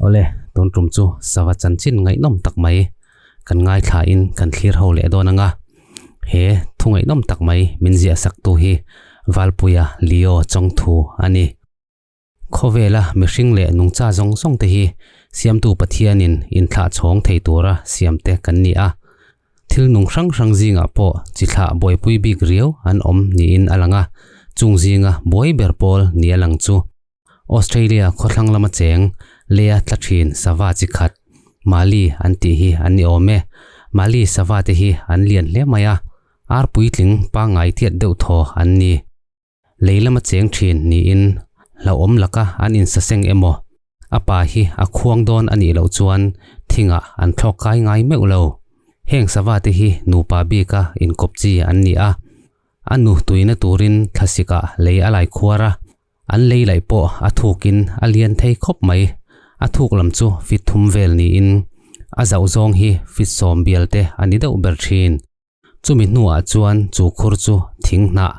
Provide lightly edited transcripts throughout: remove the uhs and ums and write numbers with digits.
Awle, tun tum chu sava chanchin ngaihnawm tak mai kan ngaithla in kan thlir ho leh dawn anga, he thu ngaihnawm tak mai min ziah sak tu hi Valpuia Leo Chawngthu a ni. Khawvela mihring leh nungcha zawng zawng te hi Siamtu Pathianin inthlah chhawng thei tura siam te kan ni a. Thil nung hrang hrang zingah pawh chi thlah buaipui bik riau an awm niin a lang a, chung zinga buai ber pawl ni a lang chu Australia khawthlang lama cheng leia tla thin sava chi khat Mali an tih hi an ni awm e. Mali sava te hi an lian hle mai a, ar puitling pangngai tiat deuh thaw an ni. Lei lama cheng thin niin hlauhawm laka an insaseng emaw a pa hi a khuang dawn a nih loh chuan thingah an thlawk kai ngai meuh lo. Heng sava te hi nupa bika inkawp chi an ni a, a nu tuina turin thlasikah lei a lai khuar a, an lei laih pawh a thukin a lian thei khawp mai. A thuk lam chu fit thum vel niin a zauh zawng hi fit sawm bial te a ni deuh ber thin. Chumi hnuah chuan chu khur chu thing hnah,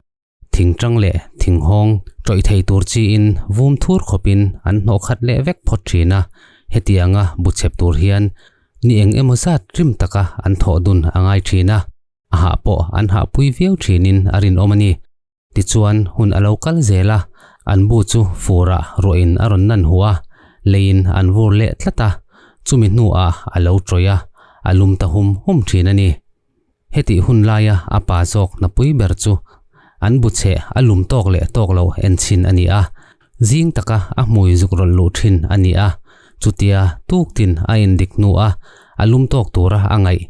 thing tang leh thing hawng tawih thei tur chiin vum thur khawpin an hnawh khat leh vek phawt thin a, hetianga bu chhep tur hian ni eng emaw zat rim taka an thawh dun a ngai thin a, a hah pawh an hahpui viau thinin a rinawm a ni. Tichuan hun a lo kal zel a, an bu chu furah ruahin a rawn nan huh a, leiin an vur leh tlat a, chumi hnuah a lo tawih a, a lum ta hum hum thin a ni. Hetih hun laia a pa zawk hnapui ber chu an bu chheh a lum tawk leh tawk lo en chhin a ni a, zing taka a hmui zuk rawlh luh thin a ni a, chutia tuktin a indik hnua a lum tawk tura a ngaih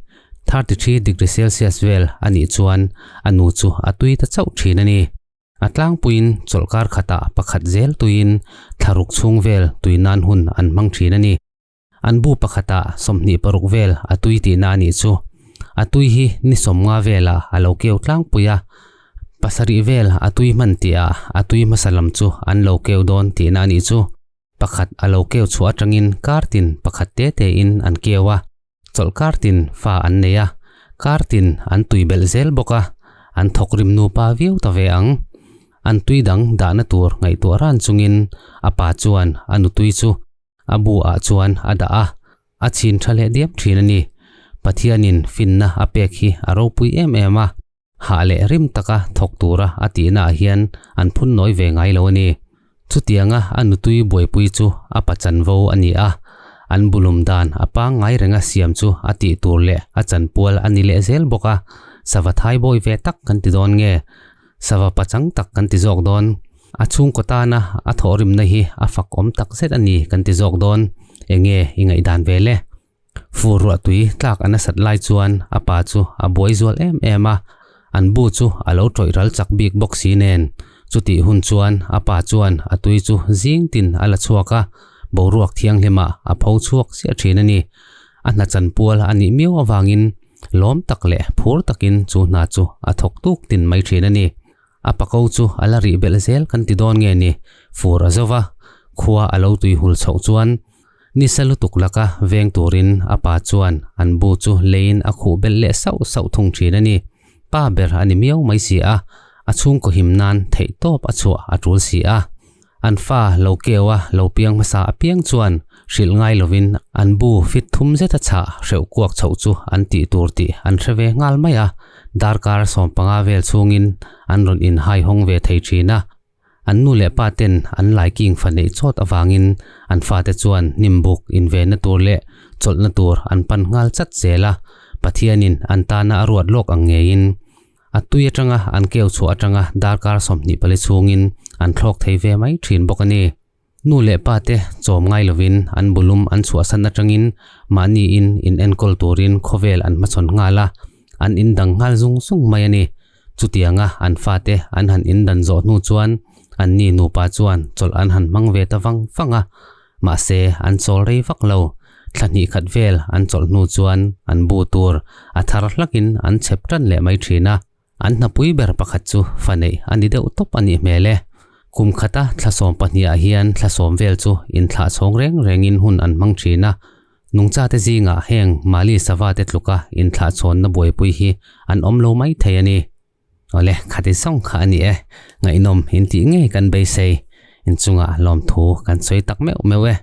33 degree Celsius vel a nih chuan a nu chu a tui ta chauh thin a ni. A tlangpuiin chawlhkar khatah pakhat zel tuiin thlaruk chhung vel tui nan hun an hmang thin a ni. An bu pakhatah 26 vel a tui tihna a nih chu. A tui hi ni 50 velah a lo keu tlangpui a, pasarih vel a tui hman tihah a tui hmasa lam chu an lo keu dawn tihna a nih chu. Pakhat a lo keu chhuah atangin kar tin pakhat te tein an keu a, chawlh kar tin fa an nei a, kar tin an tui belh zel bawk a, an thawk rim nupa viau ta ve ang. An tui dang dahna tur ngaihtuah ran chungin a pa chuan a nutui chu A bu ah chuan a dah a, a chhin tha leh diam thin a ni. Pathianin finna a pek hi a ropui em em a, hah leh rim taka thawk tura a tihna ah hian an phun nawi ve ngai lo a ni. Chutianga a nutui buaipui chu a pachanvo a ni a, an bulum dan a pangngai renga siam chu a tih tur leh a chanpual a ni leh zel bawk a, sava thaibawi ve tak kan ti dawn nge? Sava pachang tak kan ti zawk dawn. A chhungkaw tana a thawhrimna hi a fak awm tak zet a ni kan ti zawk dawn. Enge i ngaihdan ve le? Fur ruah tui tlak a nasat lai chuan a pa chu a buai zual em em a, an bu chu a lo tawih ral chak bik bawk si nen. Chutih hun chuan a pa chuan a tui chu zing tin a la chhuak a, boruak thianghlimah a pho chhuak chiah thin a ni. A hna chanpual a nih miau avangin Lawm tak leh phur takin chu hna chu a thawk tuk tin mai thin a ni. A pako chu a la rih belh zel kan ti dawn nge ni, fur a zo va, khua a lo tui hul chhoh chuan nisa lutuk laka veng turin a pa chuan an bu chu leiin a khuh belh leh sauh sauh thung thin a ni. Pa ber a ni miau mai si a, a chhungkaw him nan theihtawp a chhuah a tul si a. An fa lo keu a lo piang hmasa apiang chuan hrilh ngai lovin an bu fit thum zeta chhah hreuh kuak chhoh chu an tih tur tih an hre ve nghal mai a, darkar 15 vel chhungin an rawn inhai hawng ve thei thin a. An nu leh pa ten an laiking fa neih chawt avangin an fate chuan hnimbuk invenna tur leh chawlhna tur an pan nghal chat zel a, Pathianin an tana a ruat lawk ang ngeiin A tui atanga an keu chhuah atanga darkar 24 chhungin an thlawk thei ve mai thin bawk a ni. Nu leh pa te chawm ngai lovin an bulum an chhuahsan atangin mahni in in enkawl turin khawvel an hmachhawn nghal a, an indang nghal zung zung mai a ni. Chutianga an fate an han indan zawh hnu chuan anni nupa chuan chawlh an han hmang ve ta vang vang a, Mahse, an chawl rei vak lo. Thla hnih khat vel an chawlh hnu chuan an bu tur a thar hlakin an chhep tan leh mai thin a. An hnapui ber pakhat chu fa neih a ni deuh tawp a nih hmel e. Kum khata thla 12 ah hian thla 10 vel chu inthlah chhawng reng rengin hun an hmang thin a. Nungchate zingah heng Mali sava te tluka inthlah chhawnna buaipui hi an awm lo mai thei a ni. Awle, khati zawng kha a ni e. Ngaihnawm intih ngei kan beisei. Inchungah lawmthu kan sawi tak meuh meuh e.